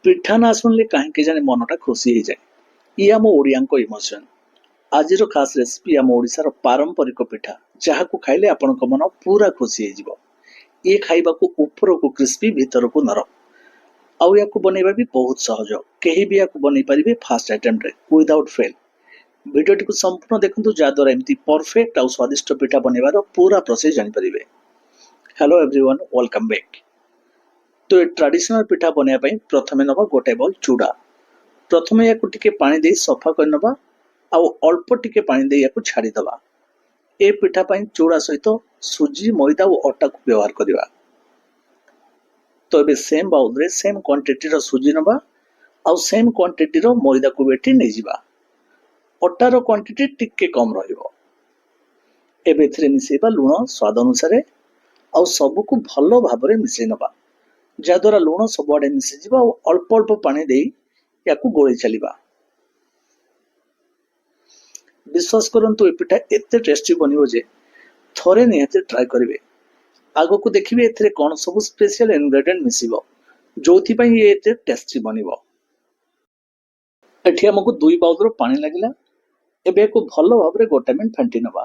ପିଠା ନାଁ ଶୁଣିଲେ କାହିଁକି ଜାଣେ ମନଟା ଖୁସି ହେଇଯାଏ। ଇଏ ଆମ ଓଡ଼ିଆଙ୍କ ଇମୋସନ୍। ଆଜିର ଖାସ୍ ରେସିପି ଆମ ଓଡ଼ିଶାର ପାରମ୍ପରିକ ପିଠା, ଯାହାକୁ ଖାଇଲେ ଆପଣଙ୍କ ମନ ପୁରା ଖୁସି ହେଇଯିବ। ଇଏ ଖାଇବାକୁ ଉପରକୁ କ୍ରିସ୍ପି, ଭିତରକୁ ନରମ। ଆଉ ୟାକୁ ବନେଇବା ବି ବହୁତ ସହଜ। କେହି ବି ୟାକୁ ବନେଇ ପାରିବେ ଫାଷ୍ଟ ଆଟେମ୍ପ୍ଟରେ ୱିଦାଉଟ୍ ଫେଲ୍। ଭିଡ଼ିଓଟିକୁ ସମ୍ପୂର୍ଣ୍ଣ ଦେଖନ୍ତୁ, ଯାହାଦ୍ୱାରା ଏମିତି ପରଫେକ୍ଟ ଆଉ ସ୍ୱାଦିଷ୍ଟ ପିଠା ବନେଇବାର ପୁରା ପ୍ରୋସେସ୍ ଜାଣିପାରିବେ। Hello everyone, welcome back. ତ ଏ ଟ୍ରାଡିସନାଲ ପିଠା ବନେଇବା ପାଇଁ ପ୍ରଥମେ ନେବା ଗୋଟେ ବାଉଲ୍ ଚୁଡ଼ା। ପ୍ରଥମେ ୟାକୁ ଟିକେ ପାଣି ଦେଇ ସଫା କରିନେବା ଆଉ ଅଳ୍ପ ଟିକେ ପାଣି ଦେଇ ୟାକୁ ଛାଡ଼ିଦେବା। ଏ ପିଠା ପାଇଁ ଚୁଡ଼ା ସହିତ ସୁଜି, ମଇଦା ଓ ଅଟାକୁ ବ୍ୟବହାର କରିବା। ତ ଏବେ ସେମ୍ ବାଉଲରେ ସେମ୍ କ୍ୱାଣ୍ଟିଟିର ସୁଜି ନେବା ଆଉ ସେମ୍ କ୍ୱାଣ୍ଟିଟିର ମଇଦାକୁ ବି ଏଠି ନେଇଯିବା। ଅଟାର କ୍ୱାଣ୍ଟିଟି ଟିକେ କମ୍ ରହିବ। ଏବେ ଏଥିରେ ମିଶେଇବା ଲୁଣ ସ୍ୱାଦ ଅନୁସାରେ ଆଉ ସବୁକୁ ଭଲ ଭାବରେ ମିଶେଇ ନେବା, ଯାହାଦ୍ୱାରା ଲୁଣ ସବୁଆଡ଼େ ମିଶିଯିବ। ଆଉ ଅଳ୍ପ ଅଳ୍ପ ପାଣି ଦେଇ ୟାକୁ ଗୋଳେଇ ଚାଲିବା। ବିଶ୍ୱାସ କରନ୍ତୁ, ଏ ପିଠା ଏତେ ଟେଷ୍ଟି ବନିବ ଯେ ଥରେ ନିହାତି ଟ୍ରାଏ କରିବେ। ଆଗକୁ ଦେଖିବେ ଏଥିରେ କ'ଣ ସବୁ ସ୍ପେଶିଆଲ ଇନଗ୍ରେଡିଏଣ୍ଟ ମିଶିବ, ଯୋଉଥିପାଇଁ ଇଏ ଏତେ ଟେଷ୍ଟି ବନିବ। ଏଠି ଆମକୁ 2 ବାଉଲର ପାଣି ଲାଗିଲା। ଏବେ ୟାକୁ ଭଲ ଭାବରେ ଗୋଟେ ମିନିଟ୍ ଫେଣ୍ଟି ନେବା।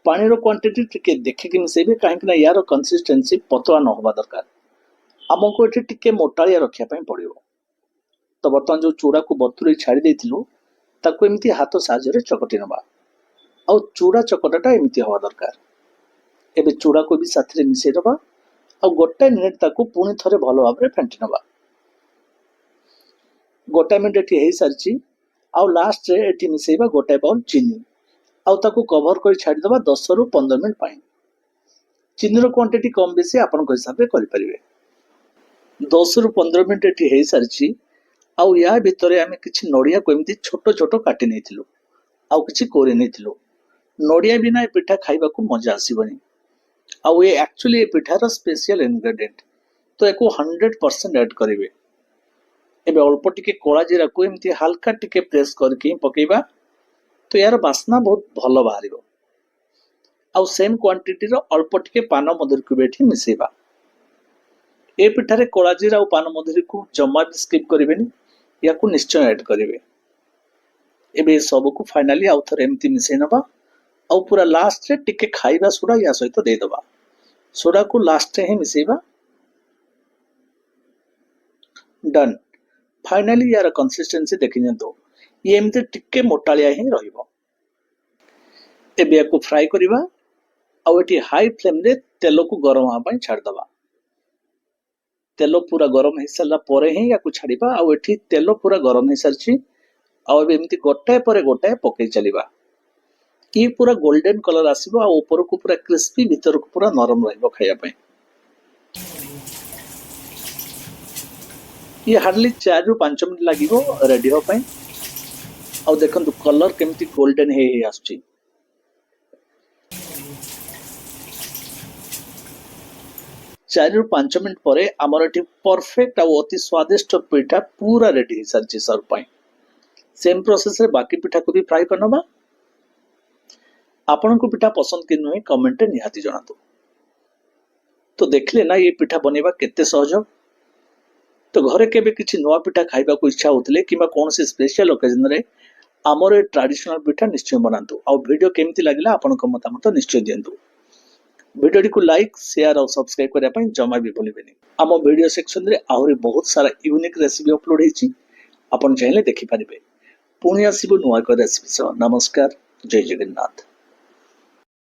ପାଣିର କ୍ୱାଣ୍ଟିଟି ଟିକେ ଦେଖିକି ମିଶେଇବେ, କାହିଁକି ନା ୟାର କନସିଷ୍ଟେନ୍ସି ପତଳା ନ ହେବା ଦରକାର। ଆମକୁ ଏଠି ଟିକେ ମୋଟାଳିଆ ରଖିବା ପାଇଁ ପଡ଼ିବ। ତ ବର୍ତ୍ତମାନ ଯୋଉ ଚୁଡ଼ାକୁ ବତୁରେଇ ଛାଡ଼ି ଦେଇଥିଲୁ, ତାକୁ ଏମିତି ହାତ ସାହାଯ୍ୟରେ ଚକଟି ନେବା। ଆଉ ଚୁଡ଼ା ଚକଟାଟା ଏମିତି ହେବା ଦରକାର। ଏବେ ଚୁଡ଼ାକୁ ବି ସାଥିରେ ମିଶେଇ ଦେବା ଆଉ ଗୋଟେ ମିନିଟ୍ ତାକୁ ପୁଣି ଥରେ ଭଲ ଭାବରେ ଫେଣ୍ଟି ନେବା। ଗୋଟେ ମିନିଟ୍ ଏଠି ହେଇସାରିଛି। ଆଉ ଲାଷ୍ଟରେ ଏଠି ମିଶେଇବା ଗୋଟେ ବାଉଲ୍ ଚିନି ଆଉ ତାକୁ କଭର କରି ଛାଡ଼ିଦେବା 10ରୁ 15 ମିନିଟ୍ ପାଇଁ। ଚିନିର କ୍ୱାଣ୍ଟିଟି କମ୍ ବେଶୀ ଆପଣଙ୍କ ହିସାବରେ କରିପାରିବେ। 10ରୁ 15 ମିନିଟ୍ ଏଠି ହେଇସାରିଛି। ଆଉ ୟା ଭିତରେ ଆମେ କିଛି ନଡ଼ିଆକୁ ଏମିତି ଛୋଟ ଛୋଟ କାଟି ନେଇଥିଲୁ ଆଉ କିଛି କୋରି ନେଇଥିଲୁ। ନଡ଼ିଆ ବିନା ଏ ପିଠା ଖାଇବାକୁ ମଜା ଆସିବନି। ଆଉ ଏ ଆକ୍ଚୁଆଲି ଏ ପିଠାର ସ୍ପେଶିଆଲ ଇନଗ୍ରେଡିଏଣ୍ଟ, ତ ୟାକୁ 100% ଆଡ୍ କରିବେ। ଏବେ ଅଳ୍ପ ଟିକେ କଳା ଜିରାକୁ ଏମିତି ହାଲକା ଟିକେ ପ୍ରେସ୍ କରିକି ହିଁ ପକେଇବା, ତ ଏହାର ବାସ୍ନା ବହୁତ ଭଲ ବାହାରିବ। ଆଉ ସେମ୍ କ୍ୱାଣ୍ଟିଟିର ଅଳ୍ପ ଟିକେ ପାନ ମଧୁରୀକୁ ବି ଏଠି ମିଶେଇବା। ଏ ପିଠାରେ କଳା ଜିରା ଆଉ ପାନ ମଧୁରୀକୁ ଜମା ବି ସ୍କିପ୍ କରିବେନି, ୟାକୁ ନିଶ୍ଚୟ ଆଡ୍ କରିବେ। ଏବେ ଏ ସବୁକୁ ଫାଇନାଲି ଆଉ ଥରେ ଏମିତି ମିଶେଇ ନେବା ଆଉ ପୁରା ଲାଷ୍ଟରେ ଟିକେ ଖାଇବା ସୋଡ଼ା ୟା ସହିତ ଦେଇଦେବା। ସୋଡ଼ାକୁ ଲାଷ୍ଟରେ ହିଁ ମିଶେଇବା। ଡନ୍। ଫାଇନାଲି ୟାର କନସିଷ୍ଟେନ୍ସି ଦେଖି ନିଅନ୍ତୁ। ଇଏ ଏମିତି ଟିକେ ମୋଟାଳିଆ ହିଁ ରହିବ। ଏବେ ୟାକୁ ଫ୍ରାଏ କରିବା। ଆଉ ଏଠି ହାଇ ଫ୍ଲେମ୍ରେ ତେଲକୁ ଗରମ ହେବା ପାଇଁ ଛାଡ଼ିଦେବା। ତେଲ ପୁରା ଗରମ ହେଇସାରିଲା ପରେ ହିଁ ୟାକୁ ଛାଡ଼ିବା। ଆଉ ଏଠି ତେଲ ପୁରା ଗରମ ହେଇସାରିଛି। ଆଉ ଏବେ ଏମିତି ଗୋଟାଏ ପରେ ଗୋଟାଏ ପକେଇ ଚାଲିବା। ଇଏ ପୁରା ଗୋଲ୍ଡେନ କଲର ଆସିବ ଆଉ ଉପରକୁ ପୁରା କ୍ରିସ୍ପି, ଭିତରକୁ ପୁରା ନରମ ରହିବ ଖାଇବା ପାଇଁ। ଇଏ ହାର୍ଡଲି 4ରୁ 5 ମିନିଟ୍ ଲାଗିବ ରେଡି ହେବା ପାଇଁ। ଆଉ ଦେଖନ୍ତୁ, କଲର କେମିତି ଗୋଲ୍ଡେନ ହେଇ ହେଇ ଆସୁଛି। 4ରୁ 5 ମିନିଟ୍ ପରେ ଆମର ଏଠି ପରଫେକ୍ଟ ଆଉ ଅତି ସ୍ୱାଦିଷ୍ଟ ପିଠା ପୁରା ରେଡି ହେଇସାରିଛି ସର୍ଭ ପାଇଁ। ସେମ୍ ପ୍ରୋସେସରେ ବାକି ପିଠାକୁ ବି ଫ୍ରାଏ କରିନେବା। ଆପଣଙ୍କୁ ପିଠା ପସନ୍ଦ କି ନୁହେଁ, କମେଣ୍ଟରେ ନିହାତି ଜଣାନ୍ତୁ। ତ ଦେଖିଲେ ନା, ଏ ପିଠା ବନେଇବା କେତେ ସହଜ? ତ ଘରେ କେବେ କିଛି ନୂଆ ପିଠା ଖାଇବାକୁ ଇଚ୍ଛା ହେଉଥିଲେ କିମ୍ବା କୌଣସି ସ୍ପେଶିଆଲ ଅକେଜନରେ ଆମର ଏ ଟ୍ରାଡିସନାଲ ପିଠା ନିଶ୍ଚୟ ବନାନ୍ତୁ। ଆଉ ଭିଡ଼ିଓ କେମିତି ଲାଗିଲା, ଆପଣଙ୍କ ମତାମତ ନିଶ୍ଚୟ ଦିଅନ୍ତୁ। ଭିଡ଼ିଓଟିକୁ ଲାଇକ୍, ସେୟାର ଆଉ ସବସ୍କ୍ରାଇବ କରିବା ପାଇଁ ଜମା ବି ଭୁଲିବେନି। ଆମ ଭିଡ଼ିଓ ସେକ୍ସନରେ ଆହୁରି ବହୁତ ସାରା ୟୁନିକ୍ ରେସିପି ଅପଲୋଡ୍ ହେଇଛି, ଆପଣ ଚାହିଁଲେ ଦେଖିପାରିବେ। ପୁଣି ଆସିବୁ ନୂଆ ଏକ ରେସିପି ସହ। ନମସ୍କାର, ଜୟ ଜଗନ୍ନାଥ।